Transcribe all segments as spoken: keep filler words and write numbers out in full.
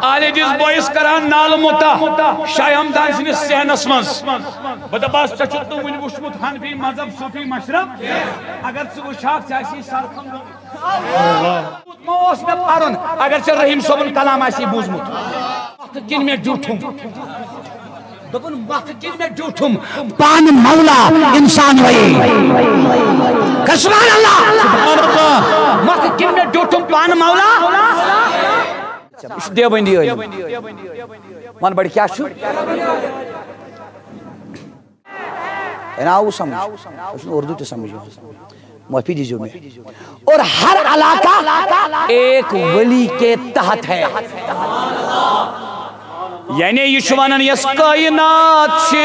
آلے دِس بٲیِس کران نالہٕ مُتا شاہ ہمدان سٕنٛدِس صحنس منٛز۔ بہٕ دَپس، ژےٚ چھُتھ نہٕ وُنہِ وُچھمُت حنفی مذہب صوفی مشرب؟ اگر ژٕ وٕچھہکھ، ژےٚ آسی سرکھم گوٚمُت۔ ما اوس مےٚ پرُن، اگر ژےٚ رحیم صٲبُن کلام آسی بوٗزمُت؟ وقت کِنۍ مےٚ ڈیوٗٹھُم۔ دوٚپُن، وقت کِنۍ مےٚ ڈیوٗٹھُم۔ پانہٕ مولا انسان وَیے۔ کر سبحان اللہ۔ سبحان اللہ۔ وقت کِنۍ مےٚ ڈیوٗٹھُم پانہٕ مولا۔ یہِ چھُ دیوبندی عٲلِم۔ وَن بَڑِ کیٛاہ چھُ؟ ہے نا، آوُ سمجھ؟ تۄہہِ چھُنہٕ اردو تہِ سمجھ یِوان۔ معٲفی دیٖزیو مےٚ۔ اور ہر علاقہ ایک ولی کے تحت ہے۔ یعنی یہِ چھُ وَنان، یۄس کائنات چھِ،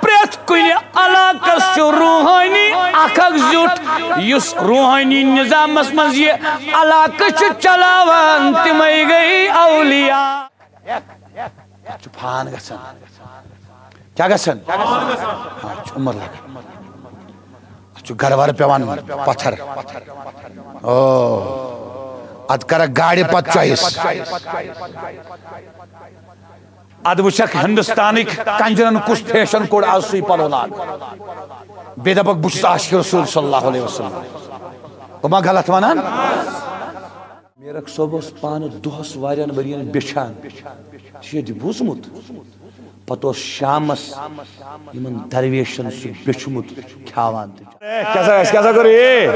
پرٛٮ۪تھ کُنہِ علاقس چھُ روحٲنی اکھ اکھ زیُٹھ، یُس روحٲنی نظامس منٛز یہِ علاقہٕ چھُ چلاوان، تِمے گٔے اولیاء۔ اتھ چھُ فان گژھان۔ کیٛاہ گژھان؟ ہاں، اتھ چھُ عمر لگان۔ اتھ چھُ گرٕ ورٕ پٮ۪وان پتھر۔ او، اتھ کرکھ گاڑِ پتہٕ چویِس۔ ادٕ وٕچھکھ ہندوستانٕکۍ کنجرن کُس فیشن کوٚڑ، از سُے پلو لاگ۔ بیٚیہِ دپکھ، بہٕ چھُس عاشق رسول صلی اللہ علیہ وسلم۔ بہٕ ما غلط ونان؟ میرک صٲب اوس پانہٕ دۄہس واریاہن ؤرین بیچھان۔ ژےٚ چھُے یہِ بوٗزمُت؟ پتہٕ اوس شامس یِمن درویشن سُہ بیچھمُت کھیاوان تہٕ۔ اے، کیٛاہ سا، اَسہِ کیٛاہ سا کٔر یہِ؟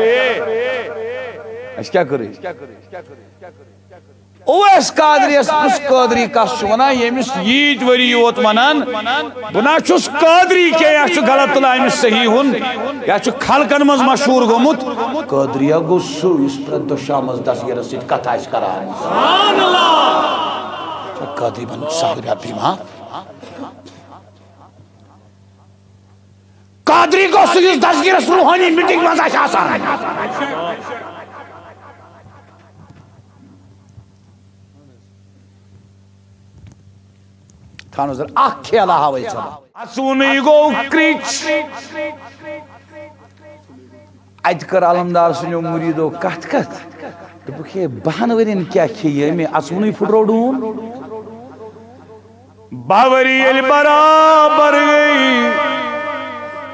اَسہِ کیٛاہ کٔر یہِ؟ اویس قادریَس، یُس قادری کس چھُ ونان، ییٚمِس ییٖتۍ ؤری یوت ونان، بہٕ نہ چھُس قادری کینٛہہ، یا چھُ غلط تُلان أمِس صحیح ہُن، یا چھُ خلقن منٛز مشہوٗر گوٚمُت۔ قادریہ گوٚو سُہ، یُس پرٛٮ۪تھ دۄہ شامس دستگیرس سۭتۍ کتھ آسہِ کران۔ سبحان اللہ۔ قادری بن سہل بیا بیمار۔ قادری گوٚو سُہ، یُس دستگیرس روحٲنی میٹنگ منٛز آسہِ آسان۔ تھاونس در اکھ کھیلا ہاوے ژےٚ بہٕ۔ اژوُنُے گوٚو کرٛچ۔ اتہِ کٔر علمدار سٕنٛدیو مُریٖدو کتھ کتھ۔ دوٚپُکھ، ہے، بہن ؤرین کیٛاہ کھیٚیہِ أمۍ؟ اژوُنُے پھُٹرو ڈوٗن۔ باہ ؤری ییٚلہِ برابر گٔے،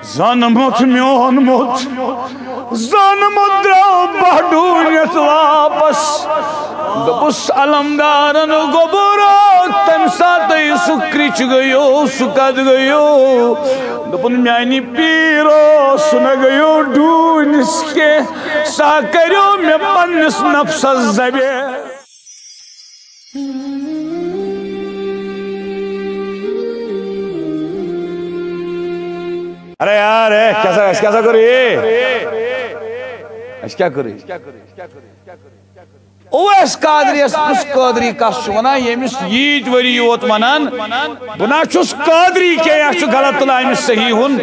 زن موٚتھ میون موٚتھ، زن موٚتھ درٛاو باہ ڈوٗنِتھ واپس۔ دوٚپُس علمدارن، گوٚبُر، تمہِ ساتہٕ سُہ کرٛچ گٔیو، سُہ کتھ گٔیو؟ دوٚپُن، میانہِ پیٖر اوس نہ گٔیو ڈوٗنِس کینٛہہ، سا کٔرِو مےٚ پننِس نفسس ذبیح۔ ارے یار، اے، کیٛاہ سا، اَسہِ کیٛاہ سا کوٚر یہِ؟ اَسہِ کیٛاہ کوٚر یہِ؟ اویس قادریَس، یُس قادری کس چھُ ونان، ییٚمِس ییٖتۍ ؤری یوت ونان، بہٕ نہ چھُس قادری کینٛہہ، یا چھُ غلط تُلان أمِس صحیح ہُن،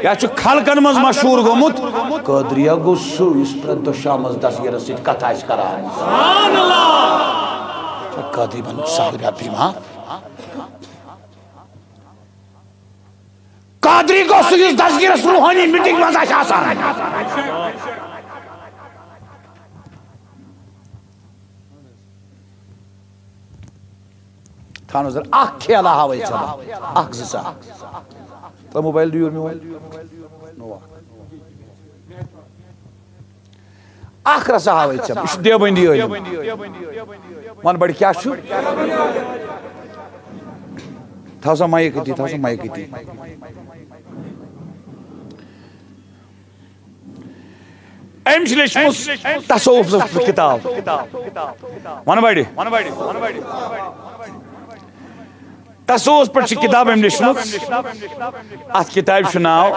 یا چھُ خلقن منٛز مشہوٗر گوٚمُت۔ قادریہ گوٚو سُہ، یُس پرٛٮ۪تھ دۄہ شامس دستگیرس سۭتۍ کتھ آسہِ کران۔ قادری بن سہل بیا بیمار۔ قادری گوٚو سُہ، یُس دستگیرس روحٲنی میٹنگ منٛز آسہِ آسان۔ تھاونس در اکھ کھیلا ہاوے ژےٚ بہٕ۔ اکھ زٕ ژٕ۔ تہٕ موبایل دِیو مےٚ وۄنۍ۔ نوٚو اکھ۔ اکھ رژھا ہاوے ژےٚ بہٕ۔ یہِ چھُ دیوبندی عٲلِم۔ وَن بَڑِ کیٛاہ چھُ؟ تھاو سا مایِک أتی، تھاو سا مایِک أتی۔ أمۍ چھِ لیٚچھمٕژ تصوف کِتاب۔ وَن بَڑِ۔ تصوفس پٮ۪ٹھ چھِ کِتاب أمۍ لیٚچھمٕژ۔ اَتھ کِتابہِ چھُ ناو،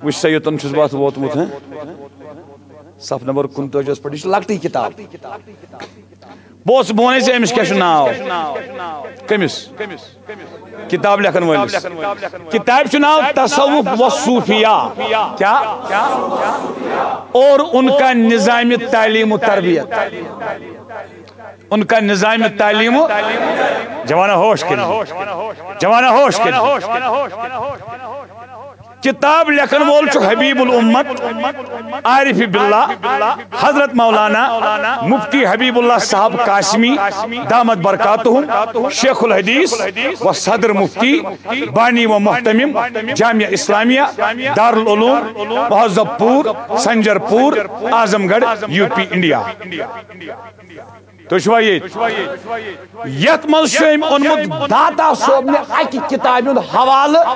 وٕچھ سا، یوٚتَن چھُس بہٕ اَتھ ووتمُت، ہہ؟ صف نمبر کُنتٲجِیَس پٮ۪ٹھ، یہِ چھِ لۄکٹٕے کِتاب۔ بہٕ اوسُس، بہٕ وَنے ژےٚ أمِس کیٛاہ چھُ ناو۔ کٔمِس؟ کِتاب لیکھن وٲلِس۔ کِتابہِ چھُ ناو تصوف و صوفیہ۔ کیا؟ اور ان کا نظام تعلیم و تربیت۔ ان کا نظام تعلیم و، جوانا ہوش کٔرِو۔ جوانا ہوش کٔرِو۔ کتاب لیکھن وول چھُ حبیب الامت، عارف باللہ، حضرت مولانا مفتی حبیب اللہ صاحب قاسمی، دامت برکاتہم، شیخ الحدیث و صدر مفتی، بانی و مہتمم جامعہ اسلامیہ، دارالعلوم، مہذب پور، سنجر پور، اعظم گڑھ، یو پی، انڈیا۔ تُہۍ چھِوا ییٚتہِ؟ یتھ منٛز چھُ أمۍ اوٚنمُت داتا صٲبنہِ اکہِ کِتابہِ ہُنٛد حوالہٕ،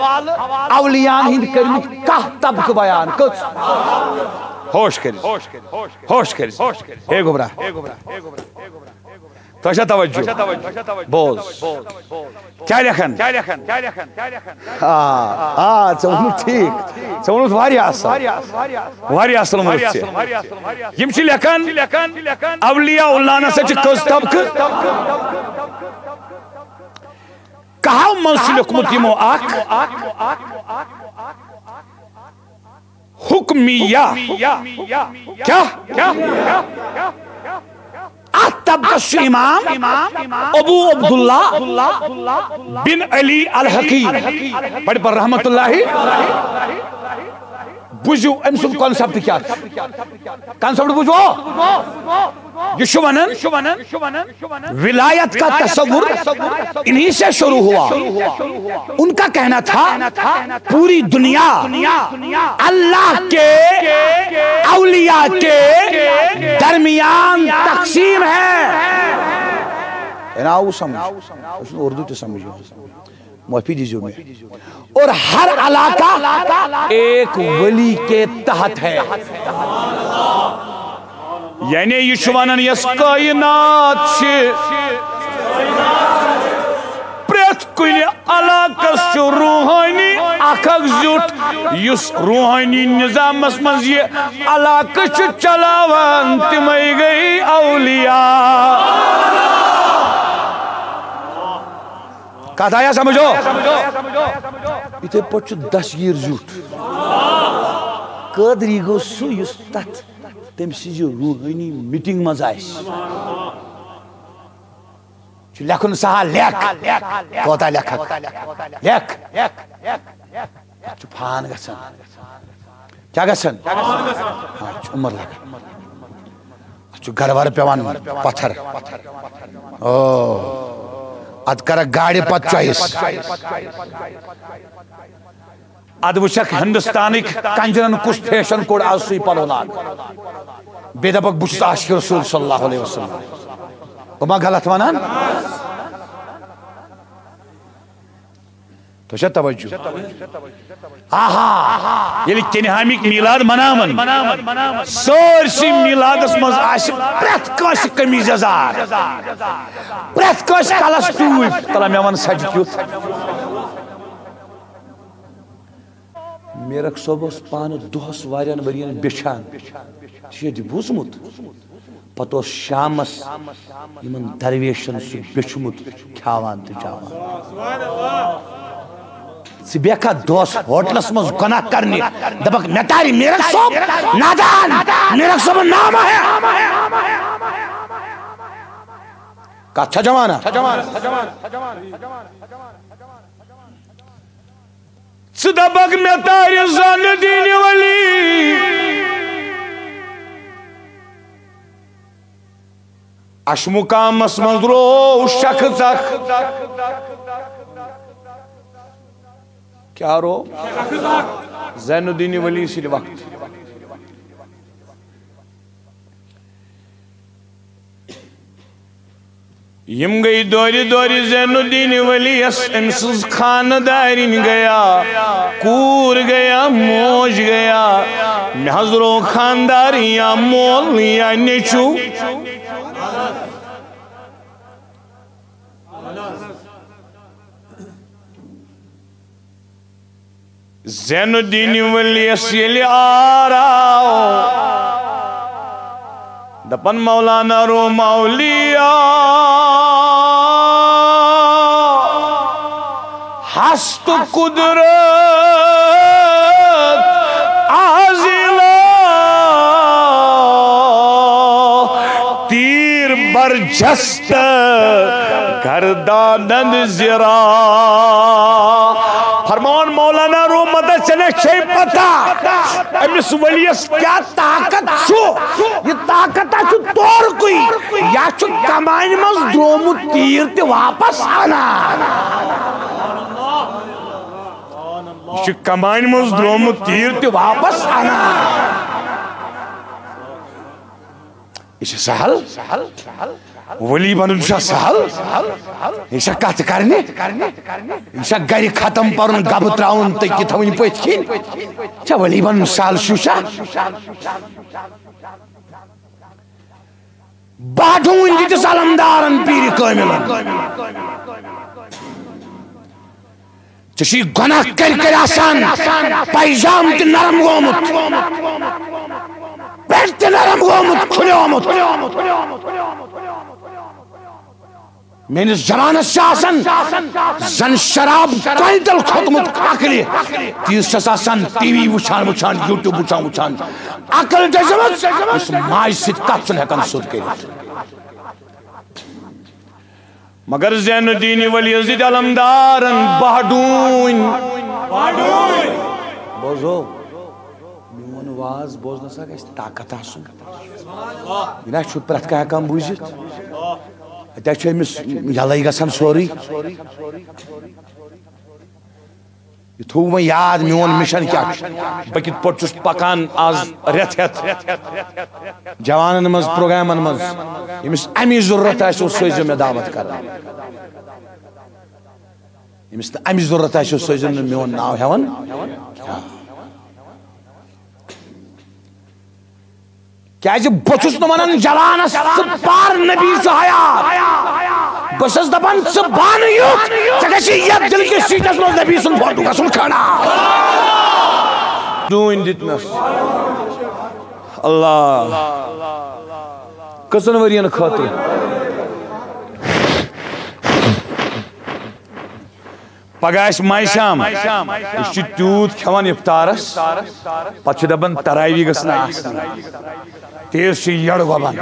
اولیاءن ہٕنٛدۍ کٔرمٕتۍ کاہ طبقہٕ بیان۔ کٔژ؟ ہوش کٔرِتھ۔ ہوش کٔرِتھ۔ ہے گوٚبرا۔ تۄہہِ چھا توجہ؟ بوز۔ کیٛاہ لیکھن؟ آ، آ، ژےٚ ووٚنُتھ ٹھیٖک۔ ژےٚ ووٚنُتھ واریاہ اصل۔ واریاہ اصل ووٚنُتھ ژےٚ۔ یِم چھِ لیکھان، اولیاء اللہ نسا چھِ کٔژ طبقہٕ؟ کہو منٛز چھُ لیوٚکھمُت یِمو اکھ حکمیہ۔ کیٛاہ؟ اتھ طبقس چھُ امام ابو عبداللہ بن علی الحقی، بڑِ پر رحمت اللہ۔ بوٗزِو أمۍ سُنٛد concept کیٛاہ چھُ۔ Concept بوٗزِو۔ یہِ چھُ ونان، ولایت کا تصور انہی سے شروع ہوا۔ ان کا کہنا تھا، پوری دنیا اللہ کے اولیاء کے درمیان تقسیم ہے۔ ہے نا، آؤ سمجھ؟ اس نے اردو تو سمجھو۔ معافی دیجیے میں۔ اور ہر علاقہ ایک ولی کے تحت ہے۔ یعنی یہِ چھُ ونان، یۄس کائنات چھِ، پرٛٮ۪تھ کُنہِ علاقس چھُ روحٲنی اکھ اکھ زیُٹھ، یُس روحٲنی نظامس منٛز یہِ علاقہٕ چھُ چلاوان، تِمے گٔے اولیاء۔ کتھ آیا سمجھو؟ یِتھے پٲٹھۍ چھُ دستگیٖر زیُٹھ۔ قٲدری گوٚو سُہ، یُس تتھ تٔمۍ سٕنٛزِ روحٲنی میٖٹِنٛگ منٛز آسہِ۔ چھُ لیکھُن سہل، لیکھ۔ کوتاہ لیکھکھ؟ لیکھ۔ اتھ چھُ فان گژھان۔ کیٛاہ گژھان؟ ہاں، چھُ عمر لگان۔ اتھ چھُ گرٕ ورٕ پٮ۪وان پتھر۔ او، اتھ کرکھ گاڑِ پتہٕ choice۔ ادٕ وٕچھکھ ہندوستانٕکۍ کنجرن کُس فیشن کوٚڑ آز، سُے پلو لاگ۔ بیٚیہِ دپکھ، بہٕ چھُس عاشق رسول صلی اللہ علیہ وسلم۔ بہٕ ما غلط ونان؟ تۄہہِ چھا توجہ؟ آہا، ییٚلہِ کینہامیکۍ میلاد مناون، سٲرسٕے میلادس منٛز آسہِ پرٛٮ۪تھ کٲنٛسہِ قمیٖض یزار، پرٛٮ۪تھ کٲنٛسہِ کلس ٹوٗپۍ۔ تلہ مےٚ ون سجہِ کیُتھ۔ میرک صٲب اوس پانہٕ دۄہس واریاہن ؤرین بیچھان۔ ژےٚ چھُے یہِ بوٗزمُت؟ پتہٕ اوس شامس یِمن درویشن سُہ بیچھمُت کھیاوان تہٕ چاوان۔ ژٕ بیکھا دۄہس ہوٹلس منٛز گۄناہ کرنہِ، دپکھ مےٚ تارِ میرک صٲب؟ نادان! میرک صٲب نام ہے۔ کتھ چھا جوانا؟ ژٕ دپکھ مےٚ تارِ زینُ الدین ولی۔ اَشہِ مُقامس منٛز رو شخص اکھ۔ کیٛاہ رو؟ زین الدین ولی سٕنٛدِ وقتہٕ۔ یِم گٔے دورِ دورِ زین الدین ولی یس، أمۍ سٕنٛز خاندارِنۍ گٔیا، کوٗر گٔیا، موج گٔیا۔ مےٚ حظ روو خاندار یا مول یا نیٚچوٗ۔ زین الدین ولیس ییٚلہِ آر آو، دپان مولانا روم اولیاء، ہست قدرت آزیلا، تیر برجست گردانند زرا۔ فرمان مولانا روم مدد، ژےٚ نہ چھے پتہ أمِس ؤلیَس کیٛاہ طاقت چھُ۔ یہِ طاقت چھُ تورکُے، یا چھُ کمانہِ منٛز درٛومُت تیٖر تہِ واپس انان۔ یہِ چھُ کمانہِ منٛز درٛومُت تیٖر تہِ واپس انان۔ یہِ چھُ سہل؟ ولی بنُن چھا سہل؟ یہِ چھا کتھ کرنہِ؟ یہِ چھا گرِ ختم پرُن، گبہٕ تراوُن تہٕ کہِ تھاوٕنۍ پٔتھۍ کِنۍ؟ چھا ولی بنُن سہل چھُ چھا؟ بہٕ ڈوٗنۍ دِتِس علمدارن پیٖرِ کٲمِلن۔ ژےٚ چھُے گۄناہ کٔرۍ کٔرۍ آسان، پیجام تہِ نرم گوٚمُت، پٮ۪نٹ تہِ نرم گوٚمُت، کھُلیومُت۔ میٲنِس زمانس چھِ آسان زن شراب کوینٹل کھوٚتمُت عقلہِ، تیٖژ چھَس آسان ٹی وی وٕچھان وٕچھان، یوٗٹیوب وٕچھان وٕچھان عقل دٔزمٕژ، یُس ماجہِ سۭتۍ کتھ چھُنہٕ ہٮ۪کان سیوٚد کٔرِتھ۔ مگر زین الدین ولی یزید علمدارن بہڈوٗنۍ۔ بوزو، میون واز بوزنس ہا گژھِ طاقت آسُن۔ یہِ نہ چھُ پرٛٮ۪تھ کانٛہہ ہٮ۪کان بوٗزِتھ۔ اَتہِ چھُ أمِس یَلَے گژھان سورُے۔ یہِ تھوٚو وۄنۍ یاد، میون مِشن کیٛاہ چھُ، بہٕ کِتھ پٲٹھۍ چھُس پکان آز رٮ۪تھ ہٮ۪تھ جوانن منٛز، پروگرامن منٛز۔ ییٚمِس اَمی ضروٗرت آسہِ، سُہ سوٗزِو مےٚ دعوت کران۔ ییٚمِس نہٕ اَمِچ ضروٗرت آسہِ، سُہ سوٗزِو نہٕ میون ناو ہٮ۪وان۔ کیازِ بہٕ چھُس نہٕ وَنان جوانَس، ژٕ پَر نبی چھُ حیات۔ بہٕ چھُس دَپان، ژٕ بَن یُتھ، ژےٚ گژھِ یَتھ دِل کِس سیٖٹَس منٛز نبی سُنٛد فوٹو گژھُن کھڑا۔ ڈوٗنۍ دِتنَس۔ اللہ۔ کٔژَن ؤرِین خٲطرٕ؟ پگاہ آسہِ ماہِ شام، أسۍ چھِ تیوٗت کھٮ۪وان افطارس، پتہٕ چھِ دپان تراوی گٔژھ نہٕ آسٕنۍ۔ تیز چھِ یٔڑ وبان۔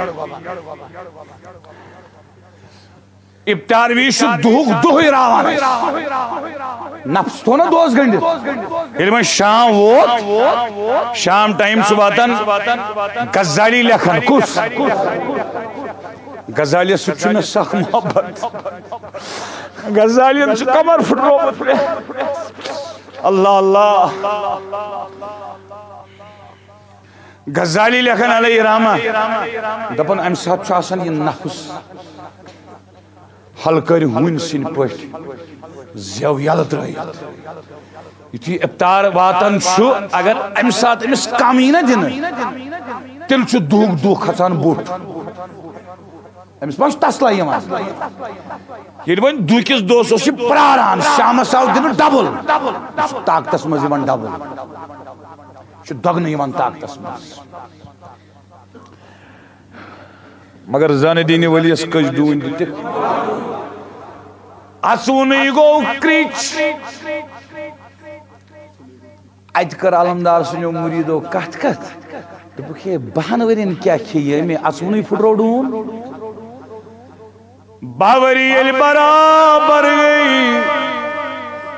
افطار وِزِ چھُ دُہُک دُہٕے راوان اَسہِ۔ نفس تھوٚو نہ دۄہس گٔنڈِتھ۔ ییٚلہِ وۄنۍ شام ووت، شام ٹایم چھُ واتان، غزالی لیکھان کُس؟ غزالیس سۭتۍ چھُ مےٚ سخ محبت۔ غزالین چھُ کمر پھُٹرومُت مےٚ۔ اللہ اللہ۔ غزالی لیکھان علیہ رحمہ، دپان، امہِ ساتہٕ چھُ آسان یہِ نفس ہلکٲرۍ ہوٗنۍ سٕنٛدۍ پٲٹھۍ زٮ۪و یلہٕ ترٲیِتھ۔ یُتھُے افطار واتان چھُ، اگر امہِ ساتہٕ أمِس کم یی نہ دِنہٕ، تیٚلہِ چھُ دُہُک دُہ کھسان بوٚٹھ۔ أمِس ما چھُ تسلا یِوان؟ ییٚلہِ وۄنۍ دُہکِس دۄہس اوس یہِ پراران، شامس آو دِنہٕ ڈبل، یہِ چھُ طاقتس منٛز یِوان ڈبل، یہِ چھُ دۄگنہٕ یِوان طاقتس منٛز۔ مگر زن دینہِ ؤلِیس کٔژ ڈوٗنۍ دِتِکھ؟ اژوُنُے گوٚو کرٛچ۔ اتہِ کٔر علمدار سٕنٛدیو مُریٖدو کتھ کتھ۔ دوٚپُکھ، ہے، بہن ؤرین کیٛاہ کھیٚیہِ أمۍ؟ اژوُنُے پھُٹرو ڈوٗن۔ باہ ؤری ییٚلہِ برابر گٔے،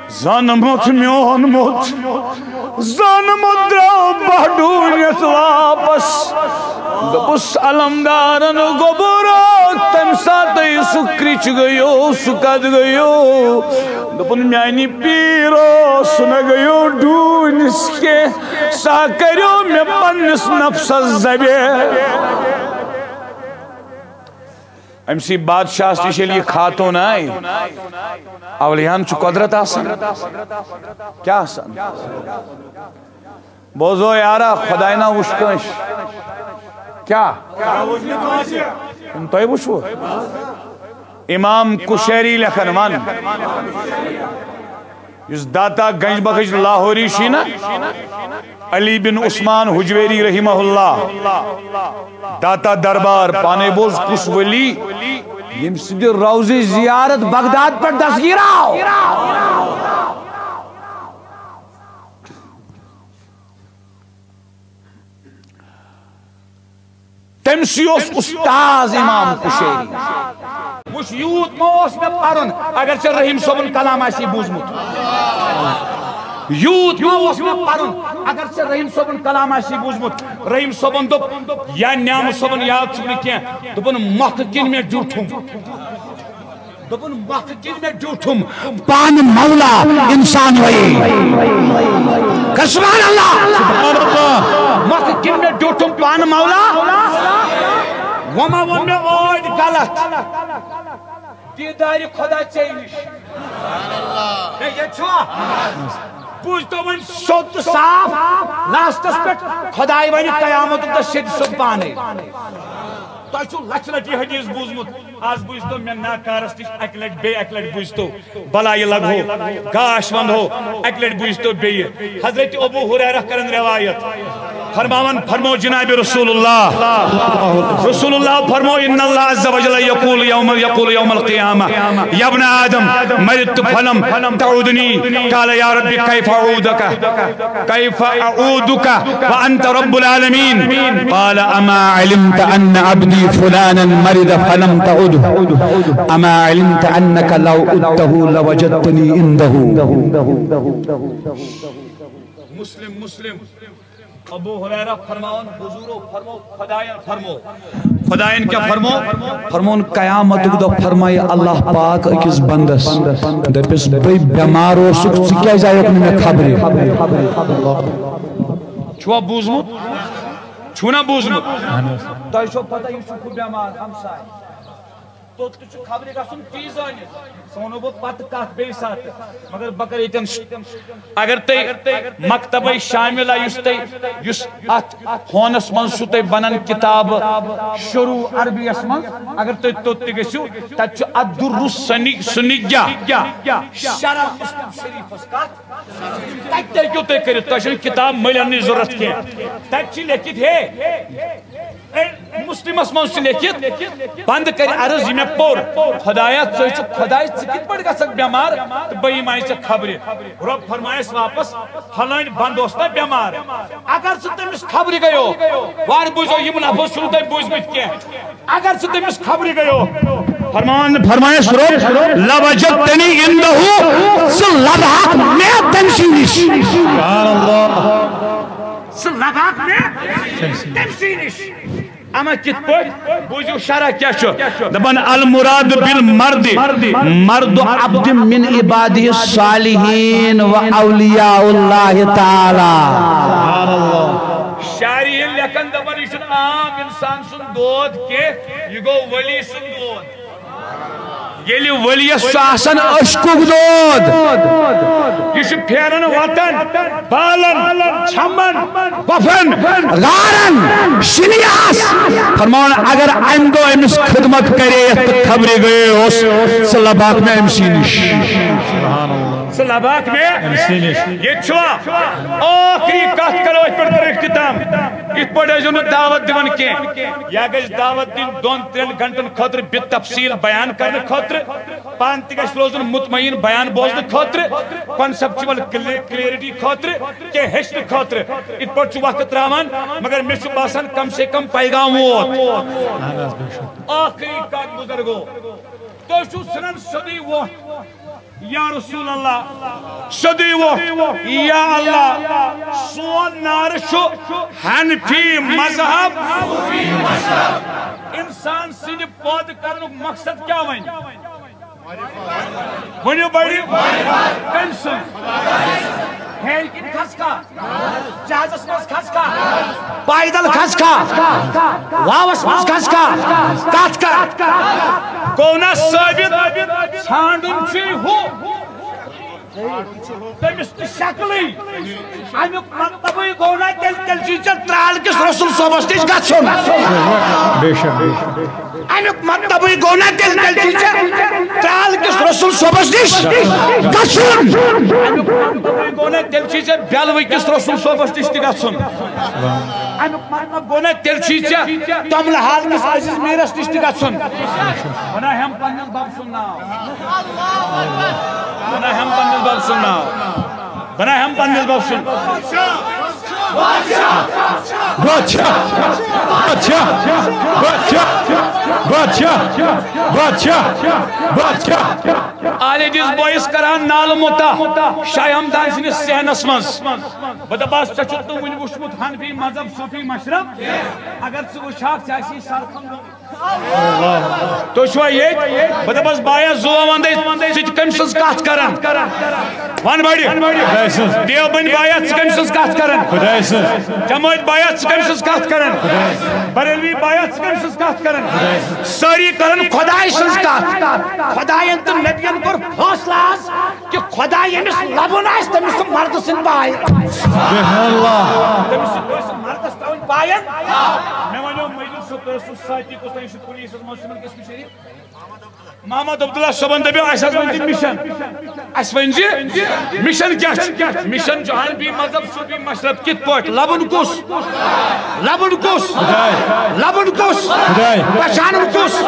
زن موٚتھ میون موٚتھ، زن موٚتھ درٛاو بہڈوٗنِتھ واپس۔ دوٚپُس علمدارن گوٚبُر، تمہِ ساتہٕ سُہ کرٛچ گٔیو، سُہ کتھ گٔیو؟ دوٚپُن، میانہِ پیٖرو، سُہ نہ گٔیو ڈوٗنِس کینٛہہ، سا کٔرِو مےٚ پننِس نفسس ذبح۔ أمۍ سٕے بادشاہس نِش ییٚلہِ یہِ خاتوٗن آے، اولیاہن چھُ قۄدرت آسان۔ کیٛاہ آسان؟ بوزو یارا، خۄداے نا وٕچھ کٲنٛسہِ۔ کیٛاہ؟ تۄہہِ وٕچھوٕ؟ امام کشیری لیکھان، ون۔ یُس داتا گنج بخش لاہوری چھی نا، علی بن عثمان حجویری رحمہ اللہ، داتا دربار، پانے بوز کُس ولی، ییٚمہِ سٕنٛدِ روضہٕ زیارت بغداد پٮ۪ٹھ دستگیر آو۔ تٔمۍ سٕے اوس استاد امام کشیری۔ وٕچھ، یوٗت ما اوس مےٚ پرُن، اگر ژےٚ رحیم صٲبُن کلام آسی بوٗزمُت۔ یوٗت ما اوس مےٚ پرُن؟ اگر ژےٚ رحیم صٲبُن کلام آسی بوٗزمُت، رحیم صٲبُن دوٚپ، یا نیامہٕ صٲبُن یاد چھُم نہٕ کینٛہہ، دوٚپُن، "مۄکھٕ کِنۍ مےٚ ڈیوٗٹھُم۔" دوٚپُن، "مۄکھٕ کِنۍ مےٚ ڈیوٗٹھُم پانہٕ مولا انسان وَیے۔" کر سبحان اللہ۔ سبحان اللہ۔ "مۄکھٕ کِنۍ مےٚ ڈیوٗٹھُم پانہٕ مولا۔" وۄنۍ ما ووٚن مےٚ ٲدۍ غلط؟ دیٖدارِ خۄدا ژےٚ نِش۔ ہے، ییٚتہِ چھُوا؟ بوٗزتو وۄنۍ سیوٚد تہٕ صاف، لاسٹس پٮ۪ٹھ خۄداے وَنہِ قیامتُک دۄہ سیٚدِ سیوٚد پانے۔ تۄہہِ چھُو لَچھِ لَٹہِ یہِ حدیث بوٗزمُت، آز بوٗزتو مےٚ ناکارس نِش اَکہِ لَٹہِ، بیٚیہِ اَکہِ لَٹہِ بوٗزتو، بَلا یہِ لَگہو، گاش وَنہو، اَکہِ لَٹہِ بوٗزتو بیٚیہِ۔ حضرت ابو ہریرہ کرن روایت، فرماوان، فرمو جناب رسول اللہ، رسول اللہ فرمو، "ان اللہ عز وجل یقول یوم، یقول یوم القیامہ، یا ابن آدم، مرضت فلم تعودنی، قال یا رب کیف اعودک، کیف اعودک وانت رب العالمین، قال اما علمت ان عبدی فلانا مرض فلم تعده، اما علمت انک لو عدته لوجدتنی عنده۔" مسلم، مسلم۔ ابو ہریرہ فرماون، حضورو فرمو، خدایَن فرمو۔ خدایَن کیٛاہ فرمو؟ فرمون، قیامتُک دۄہ فرمایہِ اللہ پاک أکِس بندس، دٔپِس، "بٔے بٮ۪مار اوسُکھ، ژٕ کیٛازِ آیکھ نہٕ مےٚ خبرِ؟" چھُوا بوٗزمُت؟ چھُو نا بوٗزمُت؟ تۄہہِ چھو پتہ، یہِ چھُ ہُہ بٮ۪مار، ہمساے۔ توٚت تہِ چھُ خبرِ گژھُن تی زٲنِتھ۔ سُہ وَنو بہٕ پتہٕ کَتھ بیٚیہِ ساتہٕ۔ مگر بہٕ کَرٕ ییٚتٮ۪ن س-، اگر تُہۍ مکتبے شاملہ، یُس تُہۍ، یُس اَتھ فونَس منٛز چھُ تۄہہِ بَنان کِتاب شروع عربیَس منٛز، اگر تُہۍ توٚت تہِ گٔژھِو، تَتہِ چھُ الدُّرُّ السنی-، سنیہ، شرح مسلم شریفَس کَتھ؟ تَتہِ تہِ ہیٚکِو تُہۍ کٔرِتھ، تۄہہِ چھَنہٕ کِتاب مٔلۍ اَننٕچ ضروٗرت کینٛہہ۔ تَتہِ چھِ لیکھِتھ، ہے، اے، مسلمس منٛز چھُ لیکھِتھ، بنٛد کَرِ عرض یہِ مےٚ پوٚر، خۄدایا، ژٕ چھُکھ خۄداے، ژٕ کِتھ پٲٹھۍ گژھکھ بٮ۪مار تہٕ بہٕ یِمہٕ ژےٚ خبرِ؟ رۄب فرمایس واپس، فلٲنۍ بنٛد اوس نا بٮ۪مار، اگر ژٕ تٔمِس خبرِ گٔیو، وارٕ بوٗزِو، یِم لفظ چھُو نہٕ تۄہہِ بوٗزمٕتۍ کینٛہہ، اگر ژٕ تٔمِس خبرِ گٔیو، فرمان، فرمایس رۄب، "لوجدتنی عندہ"، ژٕ لبہٕ ہاکھ مےٚ تٔمۍ سٕے نِش۔ سبحان اللہ۔ ژٕ لبہٕ ہاکھ مےٚ تٔمۍ سٕے نِش۔ اما کِتھ پٲٹھۍ؟ بوٗزِو شرح کیٛاہ چھُ دَپان، "المراد بالمرض مرض عبد من عباده الصالحین و اولیاء اللہ تعالی۔" شارحین لیکھان دَپان، یہِ چھُنہٕ عام اِنسان سُنٛد دود کینٛہہ، یہِ گوٚو ؤلی سُنٛد دود۔ ییٚلہِ ؤلیَس چھُ آسان عشقُک دود، یہِ چھُ پھیران وطن، بالن، چھمن، وفن، غارن، شِنیاہس۔ فرماوان، اگر امہِ دۄہ أمِس خدمت کرے یتھ تہٕ خبرِ گٔیے اوس، ژٕ لباکھ مےٚ أمۍ سٕے نِش۔ ژٕ لباکھ مےٚ أمۍ سٕے نِش۔ ییٚتہِ چھُوا؟ ٲخری کتھ کرو أتھۍ پٮ۪ٹھ کٔرِو اختتام۔ یِتھ پٲٹھۍ ٲسۍزیو نہٕ دعوت دِوان کینٛہہ۔ یا گژھِ دعوت دِنۍ دۄن ترٛٮ۪ن گھنٹن خٲطرٕ بِتفصیٖل بیان کرنہٕ خٲطرٕ۔ پانہٕ تہِ گژھِ روزُن مطمئن بیان بوزنہٕ خٲطرٕ، conceptual clarity خٲطرٕ، کینٛہہ ہیٚچھنہٕ خٲطرٕ۔ یِتھ پٲٹھۍ چھُ وقت تراوان، مگر مےٚ چھُ باسان کم سے کم پیغام ووت۔ اہن حظ، بے شک۔ ٲخری کتھ بزرگو، تُہۍ چھِو ژھٕنان سیوٚدُے ووٚتھ، یا رسول اللہ، سیوٚدُے ووٚتھ، یا اللہ، سون نعرٕ چھُ حنفی مذہب۔ انسان سٕنٛدِ پٲدٕ کرنُک مقصد کیٛاہ وۄنۍ؟ ؤنِو بڑِ۔ کٔمۍ سٕنٛز؟ ہیرِ کِنۍ کھسکھا؟ جہازس منٛز کھسکھا؟ پیدل کھسکھا؟ واوس منٛز کھسکھا؟ کتھ کر؟ گوٚو نا ثٲبت؟ ژھانٛڈُن چھُے ہُہ۔ تٔمِس نہٕ شکلٕے۔ اَمیُک مطلبٕے گوٚو نا تیٚلہِ، تیٚلہِ چھُے ژےٚ ترٛال کِس رسول صٲبَس نِش گژھُن۔ بے شک، بے شک۔ اَمیُک مطلبٕے گوٚو نا تیٚلہِ، تیٚلہِ چھُے ژےٚ ترٛال کِس رسول صٲبَس نِش گژھُن۔ اَمیُک مطلبٕے گوٚو نا تیٚلہِ چھُے ژےٚ بیلوٕ کِس رسول صٲبَس نِش تہِ گژھُن۔ اَمیُک مطلب گوٚو نا تیٚلہِ چھُے ژےٚ تۄملہٕ حال کِس عزیز میٖرَس نِش تہِ گژھُن۔ بہٕ نہ ہٮ۪مہٕ پنٛنِس بَب سُنٛد ناو۔ بہٕ نہ ہٮ۪مہٕ پنٛنِس بَب سُنٛد ناو۔ بہٕ نہ ہٮ۪مہٕ پنٛنِس بَب سُنٛد۔ بادشاہ، بادشاہ، بادشاہ، بادشاہ، بادشاہ، بادشاہ۔ اہل حدیث بٲیِس کران نالہٕ مُتاہ شاہ ہمدان سٕنٛدِس صحنس منٛز۔ بہٕ دَپس، ژےٚ چھُکھ نہٕ وُنہِ وُچھمُت حنفی مذہب صوفی مشرب؟ اگر ژٕ وٕچھہکھ، ژےٚ آسی سرکھم گوٚمُت۔ تُہۍ چھِوا ییٚتہِ؟ بہٕ دَپس، بایا زُوا وندے، ژٕ تہِ کٔمۍ سٕنٛز کتھ کران؟ ون بڑِ۔ خداے سٕنٛز۔ دیوبند بایا، ژٕ کٔمۍ سٕنٛز کتھ کران؟ خداے سٕنٛز۔ جمٲعت بایا، ژٕ کٔمۍ سٕنٛز کتھ کران؟ بریلوی بایا، ژٕ کٔمۍ سٕنٛز کتھ کران؟ سٲری کران خداے سٕنٛز کتھ۔ خداین تہٕ نبین کوٚر فٲصلہٕ آز کہِ خدا ییٚمِس لبُن آسہِ، تٔمِس چھُ مردٕ سٕنٛدۍ باین۔ سبحان اللہ۔ تٔمِس چھُ کٲنٛسہِ مردس ترٛاوٕنۍ باین۔ مےٚ ونیو مجلسُک، تُہۍ ٲسِو سٲتی، کُس تام چھُ پُلیٖسس منٛز، چھُ مےٚ قسم شریف۔ محمد عبداللہ صٲبن دپیو، اسہِ حظ ؤنۍ زِ مشن۔ اسہِ ؤنۍ زِ مشن کیٛاہ چھُ؟ مشن چھُ حنفی مذہب صوفی مشرب کِتھ پٲٹھۍ؟ لبُن کُس؟ لبُن کُس؟ خداے۔ لبُن کُس؟ خداے۔ پہچانُن کُس؟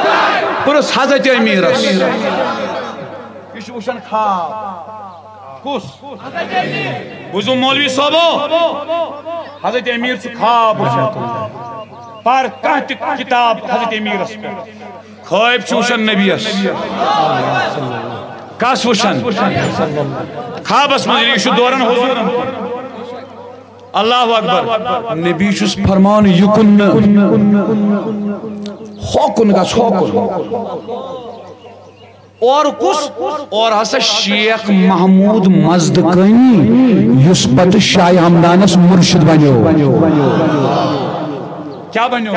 پوٚرُس حضرت امیٖرس۔ یہِ چھُ وٕچھان خواب۔ کُس؟ بوٗزِو مولوی صٲبو، حضرت امیر چھُ خواب وٕچھان۔ پر کانٛہہ تہِ کتاب حضرت امیرس پٮ۪ٹھ۔ خواب چھُ وٕچھان نبیس۔ کس وٕچھان؟ خوابس منٛز، یہِ چھُ دوران حضورن۔ اللہ اکبر۔ نبی چھُس فرمان، یہِ کُن نہٕ، ہوکُن گژھ، ہوکُن۔ اور کُس؟ اور ہسا شیخ محمود مزدکٲنی، یُس پتہٕ شاہ ہمدانس مرشد بنیو۔ کیا بنیو؟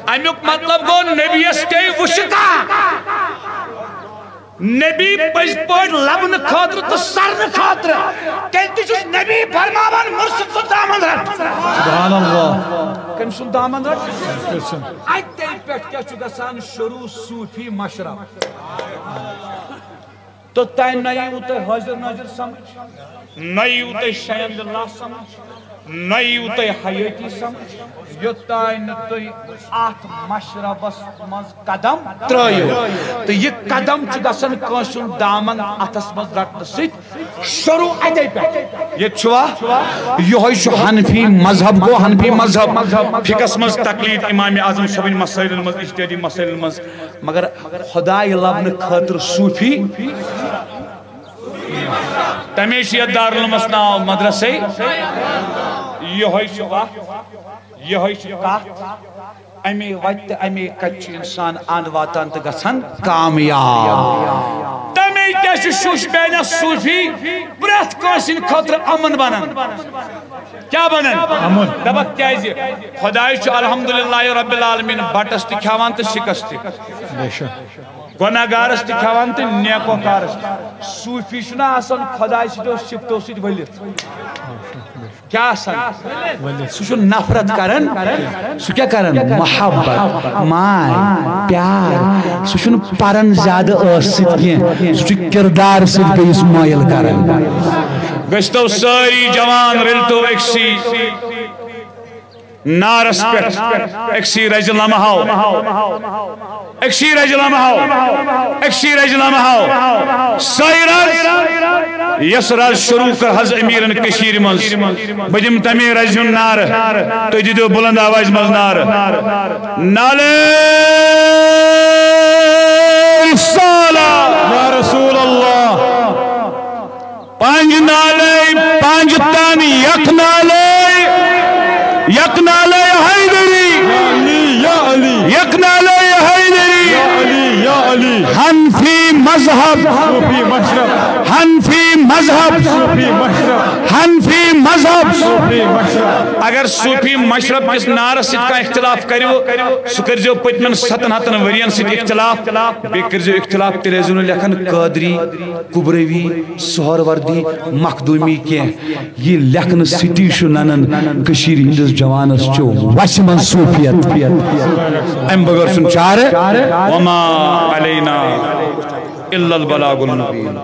امیُک مطلب گوٚو، نبیس تے وٕچھِ کانٛہہ۔ نبی پٔزۍ پٲٹھۍ لبنہٕ خٲطرٕ تہٕ سرنہٕ خٲطرٕ، تیٚلہِ تہِ چھُس نبی فرماوان، مرشد سُنٛد دامن رٹ۔ سبحان اللہ۔ کٔمۍ سُنٛد دامن رٹ؟ اَتہِ تیٚلہِ پٮ۪ٹھ کیٛاہ چھُ گژھان شروع صوفی مشرب؟ توٚتام نہ یِیِو تۄہہِ حٲضِر نٲضِر سمجھ، نہ یِیِو تۄہہِ شیخ عبداللہ سمجھ، نہ یِیِو تۄہہِ حیٲتی سمجھ، یوٚتام نہٕ تُہۍ اَتھ مشربس منٛز قدم ترٛٲیِو۔ تہٕ یہِ قدم چھُ گژھان کٲنٛسہِ ہُنٛد دامن اَتھس منٛز رٹنہٕ سۭتۍ شروع اَتے پٮ۪ٹھ۔ ییٚتہِ چھُوا؟ یِہوٚے چھُ حنفی مذہب، گوٚو حنفی مذہب۔ فقہس منٛز تقلید امام اعظم صٲبٕنۍ مسٲیلن منٛز، اجتہادی مسٲیلن منٛز۔ مگر خداے لبنہٕ خٲطرٕ صوفی، تمے چھُ یتھ دارالعلومس ناو مدرسے۔ یہوے چھُ وتھ، یہوے چھُ کتھ۔ امی وتہِ تہٕ امی کتہِ چھُ انسان اند واتان تہٕ گژھان کامیاب۔ تمے کیٛاہ چھُ شوش بینہ صوفی پرٛٮ۪تھ کٲنٛسہِ ہٕنٛدِ خٲطرٕ امن بنان؟ کیٛاہ بنان؟ امن۔ دپکھ کیٛازِ؟ خداے چھُ الحمدللہ رب العالمین بٹس تہِ کھٮ۪وان تہٕ سِکس تہِ۔ بے شک۔ گۄناہ گارس تہِ کھٮ۪وان تہٕ نیکو کارس تہِ۔ صوفی چھُنہ آسان خداے سٕنٛدیو صفتو سۭتۍ ؤلِتھ۔ کیٛاہ آسان؟ سُہ چھُ نفرت کران۔ سُہ کیٛاہ کران؟ محبت، ماے، پیار۔ سُہ چھُنہٕ پران زیادٕ ٲس سۭتۍ کینٛہہ۔ سُہ چھُ کردار سۭتۍ بیٚیِس مٲیِل کران۔ گٔژھتو سٲری جوان رٔلتو أکسٕے نارس پٮ۪ٹھ، أکسٕے رزِ لمحو، أکسٕے رزِ لمحو، أکسٕے رزِ لمحو۔ سۄے رز، یۄس رز شروع کٔر حض امیرن کٔشیٖرِ منٛز۔ بہٕ دِمہٕ تمے رزِ ہُنٛد نعرٕ، تُہۍ دِیِو بلند آوازِ منٛز نعرٕ۔ نعلے رسالہ۔ یا رسول اللہ۔ پنج نالے، پنج تن، یک نالے، یک نالے حیدری۔ یا علی، یا علی۔ یک نالے حیدری۔ یا علی، یا علی۔ حنفی مذہب۔ صوفی مشرب۔ حنفی مذہب۔ صوفی مشرب۔ حنفی مذہب۔ صوفی مشرب۔ اگر صوفی مشرب کِس نعرس سۭتۍ کانٛہہ اختلاف کٔرِو، سُہ کٔرۍزیو پٔتمٮ۪ن ستن ہتن ؤرین سۭتۍ اختلاف، بیٚیہِ کٔرۍزیو اختلاف، تیٚلہِ ٲسۍزیو نہٕ لیکھان قٲدری، کبروی، سہروردی، مخدومی کینٛہہ۔ یہِ لیکھنہٕ سۭتی چھُ ننان کٔشیٖرِ ہٕنٛدِس جوانس چھُ وسہِ منٛز صوفیت۔ امہِ بغٲر چھُنہٕ چارٕ۔ وما علینا الا البلاغ المبین۔